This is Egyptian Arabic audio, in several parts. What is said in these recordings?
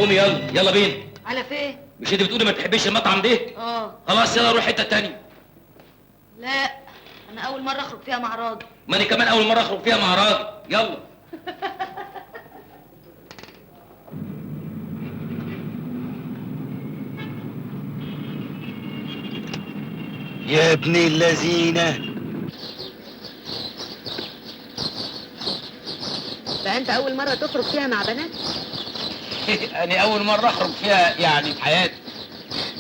قومي يلا يلا بينا. على فين؟ مش انت بتقولي ما تحبيش المطعم ده؟ اه. خلاص يلا روح حتة تانية. لا انا اول مرة اخرج فيها مع راجل. ما انا كمان اول مرة اخرج فيها مع راجل. يلا. يا ابن اللذينه، بقى انت اول مرة تخرج فيها مع بنات؟ انا اول مرة اخرج فيها يعني في حياتي.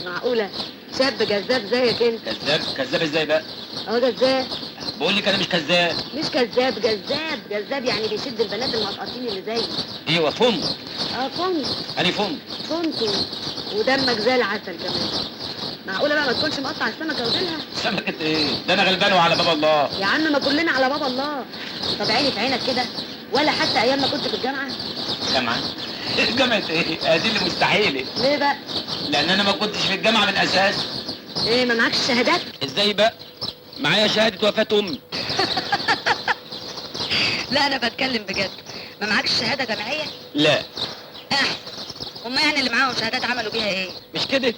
معقولة شاب جذاب زيك انت؟ كذاب؟ كذاب ازاي بقى؟ اهو جذاب. بقول لك انا مش كذاب. مش كذاب، جذاب. جذاب يعني بيشد البنات المقطقطين اللي زيك. ايوه فم. اه فم. انا فم. فمت ودمك زي العسل كمان. معقولة بقى ما تكونش مقطع السمكة وديلها؟ سمكة ايه؟ ده انا غلبان وعلى باب الله. يا عم ما كلنا على باب الله. طب عيني في عينك كده، ولا حتى ايام ما كنت في الجامعة؟ جامعه؟ جامعه ايه؟ دي اللي مستحيلة. ليه بقى؟ لان انا ما كنتش في الجامعة من اساس. ايه ما معكش شهادات؟ ازاي بقى؟ معايا شهادة وفاه امي. لا انا بتكلم بجد، ما معكش شهادة جامعية؟ لا. احسن. هما يعني اللي معاهم شهادات عملوا بيها ايه؟ مش كده؟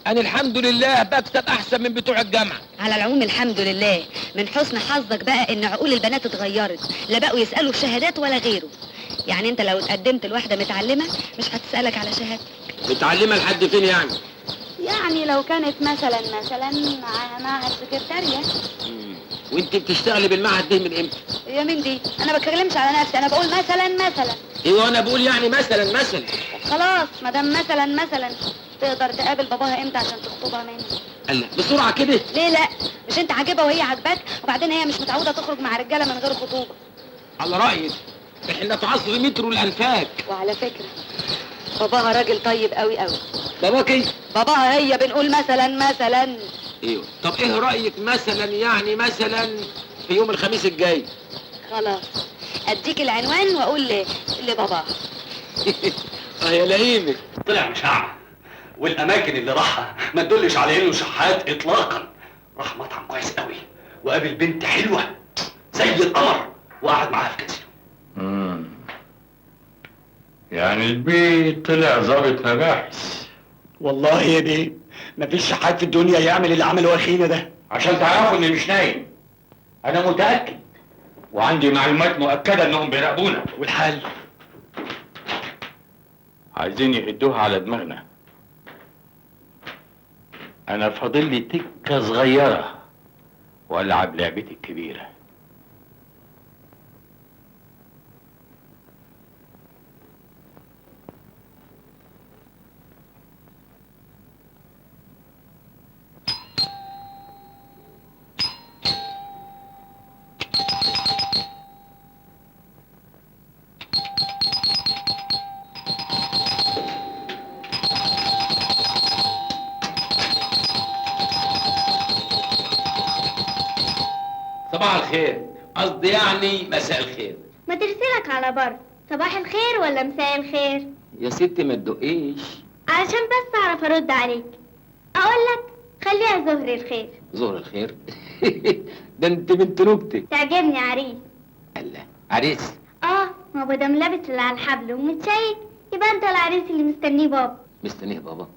انا الحمد لله بكسب احسن من بتوع الجامعة. على العموم الحمد لله، من حسن حظك بقى ان عقول البنات اتغيرت، لا بقوا يسالوا في شهادات ولا غيره. يعني انت لو اتقدمت لواحدة متعلمة مش هتسالك على شهادتك. متعلمة لحد فين يعني؟ يعني لو كانت مثلا معاها معهد سكرتاريه. وانت بتشتغلي بالمعهد ده من امتى؟ يا مين دي؟ انا ما بتكلمش على نفسي، انا بقول مثلا مثلا. ايوه انا بقول يعني مثلا مثلا. خلاص ما دام مثلا مثلا، تقدر تقابل باباها امتى عشان تخطبها مني؟ الله بسرعة كده؟ ليه لا؟ مش انت عاجبها وهي عاجباك؟ وبعدين هي مش متعوده تخرج مع رجاله من غير خطوبه. على رايك احنا في عصر مترو الانفاق. وعلى فكرة باباها راجل طيب قوي قوي. باباك ايه؟ باباها هي بنقول مثلا مثلا. ايوه. طب ايه رايك مثلا يعني مثلا في يوم الخميس الجاي؟ خلاص اديك العنوان واقول لباباها. اه يا لئيمه. طلع مش اعمى، والاماكن اللي راحها ما تدلش على انه شحات اطلاقا. راح مطعم كويس قوي وقابل بنت حلوة زي القمر وقعد معاها في كازينو. يعني البيت طلع ظابط مباحث. والله يا بيه مفيش شحات في الدنيا يعمل اللي عمله اخينا ده. عشان تعرفوا اني مش نايم، انا متاكد وعندي معلومات مؤكدة انهم بيراقبونا. والحل؟ عايزين يهدوها على دماغنا. انا فاضل لي تكه صغيرة والعب لعبتي الكبيرة. صباح الخير، قصدي يعني مساء الخير. ما ترسلك على بر، صباح الخير ولا مساء الخير؟ يا ستي ما تدقيش. علشان بس اعرف ارد عليك. اقول لك خليها ظهر الخير. ظهر الخير؟ ده انت بنت نكتة. تعجبني عريس. الله، عريس؟ اه، ما هو دام لابس اللي على الحبل ومتشيك يبقى انت العريس اللي مستنيه بابا. مستنيه بابا؟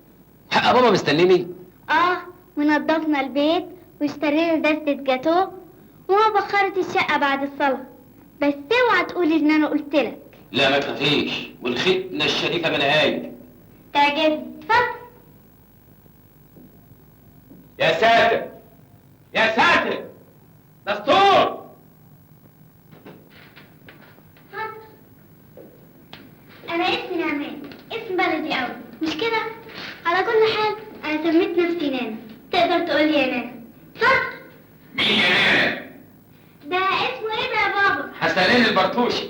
حق بابا مستنيني؟ اه، ونضفنا البيت واشترينا دستة جاتوه وما بخرت الشقة بعد الصلاة. بس اوعى تقولي ان انا قلت لك. لا ما تخافيش، والختنة الشريفة من هاي. تعجبني، اتفضل. يا ساتر يا ساتر، دستور. اتفضل. انا اسمي نعمان، اسم بلدي قوي مش كده؟ على كل حال انا سميت نفسي نانا، تقدر تقولي يا نانا. اتفضل. مين يا نانا؟ ده اسمه ايه ده يا بابا؟ حسنين البرتوشي.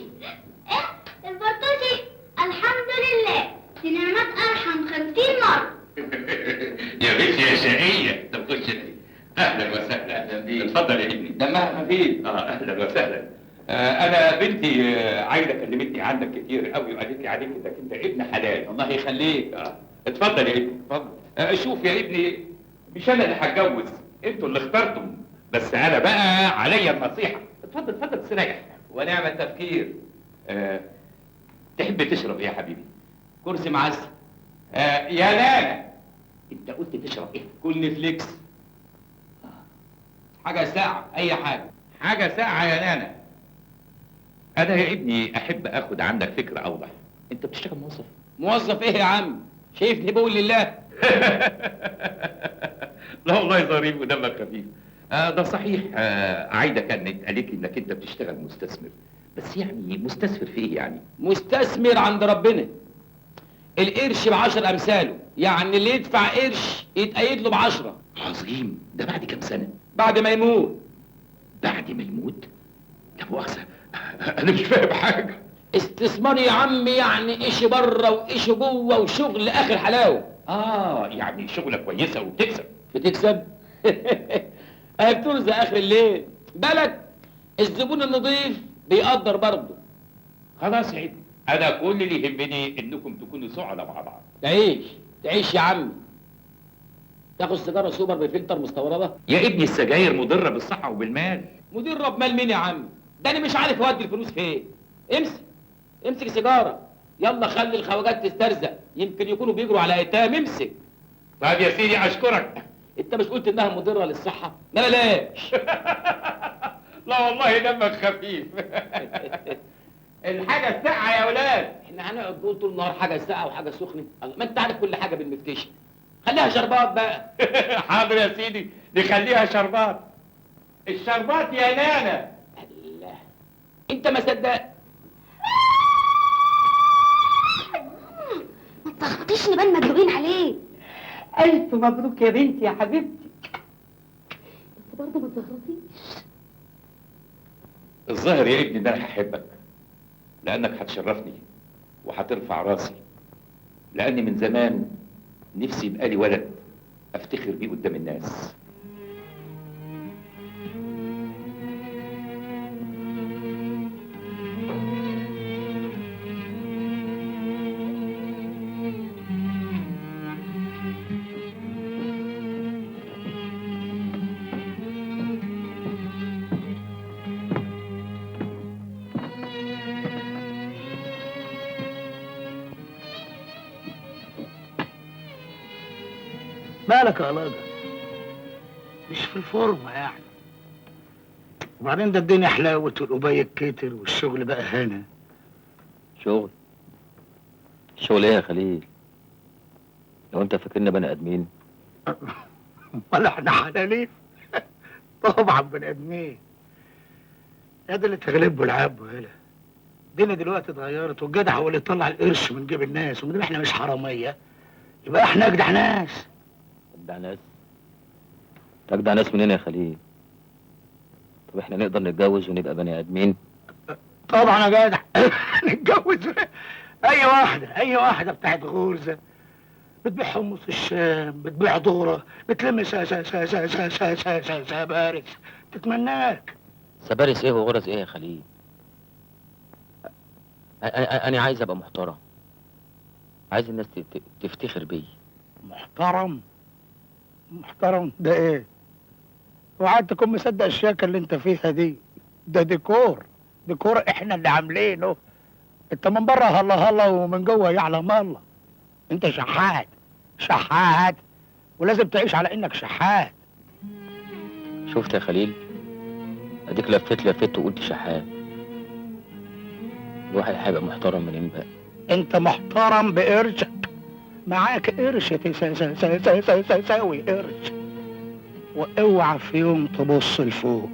ايه البرتوشي؟ الحمد لله، دي نعمات ارحم 50 مرة. يا بنتي يا شقية، طب خش لي. اهلا وسهلا. اهلا بيك. اتفضل يا ابني. دمها خفيف. اهلا وسهلا. انا بنتي عايدة كلمتني عنك كتير قوي وقالت لي عليك انك انت ابن حلال. الله يخليك. اتفضل يا ابني، اتفضل. شوف يا ابني، مش انا اللي هتجوز، انتوا اللي اخترتم، بس انا بقى عليا النصيحة. اتفضل اتفضل استريح. ونعم التفكير. تحب تشرب ايه يا حبيبي؟ كرسي معسل. يا نانا، انت قلت تشرب ايه؟ corn flakes. حاجة ساقعه، اي حاجة. حاجة ساقعه يا نانا. انا يا ابني احب اخد عندك فكرة اوضح. انت بتشتغل موظف؟ موظف ايه يا عم؟ شايفني بقول لله؟ لا والله ظريف ودمك خفيف. ده صحيح. عايدة كانت قالت لي انك انت بتشتغل مستثمر، بس يعني مستثمر في ايه يعني؟ مستثمر عند ربنا. القرش ب10 امثاله، يعني اللي يدفع قرش يتقيد له ب10. عظيم. ده بعد كام سنة؟ بعد ما يموت. بعد ما يموت؟ لا مؤاخذة انا مش فاهم حاجة. استثمار يا عمي، يعني ايش بره وايش جوه وشغل اخر حلاوة. يعني شغله كويسة وبتكسب. بتكسب؟ اهي بترزق اخر الليل. بالك الزبون النظيف بيقدر برضه. خلاص يا ابني، انا كل اللي يهمني انكم تكونوا سعداء مع بعض. تعيش تعيش يا عمي. تاخد سيجارة سوبر بفلتر مستورده؟ يا ابني السجاير مضرة بالصحة وبالمال. مضرة بمال مين يا عمي؟ ده انا مش عارف اودي الفلوس فين. امسك امسك سيجارة، يلا خلي الخواجات تسترزق، يمكن يكونوا بيجروا على ايتام. امسك. طيب يا سيدي اشكرك. انت مش قلت انها مضرة للصحة؟ ما بلاش. لا والله دمك خفيف. الحاجة الساقعه يا ولاد. احنا هنقعد نقول طول النهار حاجة ساقعه وحاجه سخنة؟ ما انت عارف كل حاجة بالمفتشه. خليها شربات بقى. حاضر يا سيدي، نخليها شربات. الشربات يا نانا. الله، انت ما صدقت. ما تلخبطيش نبان مدلوقين عليه. ألف مبروك يا بنتي يا حبيبتي. بس برضه ما تزغرطيش. الظاهر يا ابني ان انا هحبك، لانك هتشرفني وهترفع راسي، لاني من زمان نفسي يبقى لي ولد افتخر بيه قدام الناس. مالك يا لاجة؟ مش في الفورمة يعني. وبعدين ده الدنيا حلاوة والقباية كتر والشغل بقى هنا. شغل؟ شغل ايه يا خليل؟ لو انت فاكرنا بني ادمين. ولا احنا حلالين. طبعا بني ادمين. يا ده اللي تغلبه العب هلا. الدنيا دلوقتي اتغيرت والجدع هو اللي يطلع القرش من جيب الناس، وما دام احنا مش حرامية يبقى احنا اجدع ناس. اجدع ناس؟ اجدع ناس منين يا خليل؟ طب احنا نقدر نتجوز ونبقى بني ادمين؟ طبعا يا جدع. نتجوز اي واحدة، اي واحدة بتاعت غرزه بتبيع حمص الشام، بتبيع ذره، بتلم سا سا سا سا سا سا سا سا سبارس، تتمناك. سبارس ايه وغرز ايه يا خليل؟ انا عايز ابقى محترم، عايز الناس تفتخر بي. محترم؟ محترم ده ايه؟ وعاد تكون مصدق الشياكه اللي انت فيها دي؟ ده ديكور، ديكور احنا اللي عاملينه. انت من بره هلا هلا ومن جوه يعلم الله. انت شحات، شحات، ولازم تعيش على انك شحات. شفت يا خليل؟ اديك لفيت لفيت وقلت شحات. الواحد هيبقى محترم منين بقى؟ انت محترم بقرشك، معاك قرش تساوي قرش. واوعى في يوم تبص لفوق،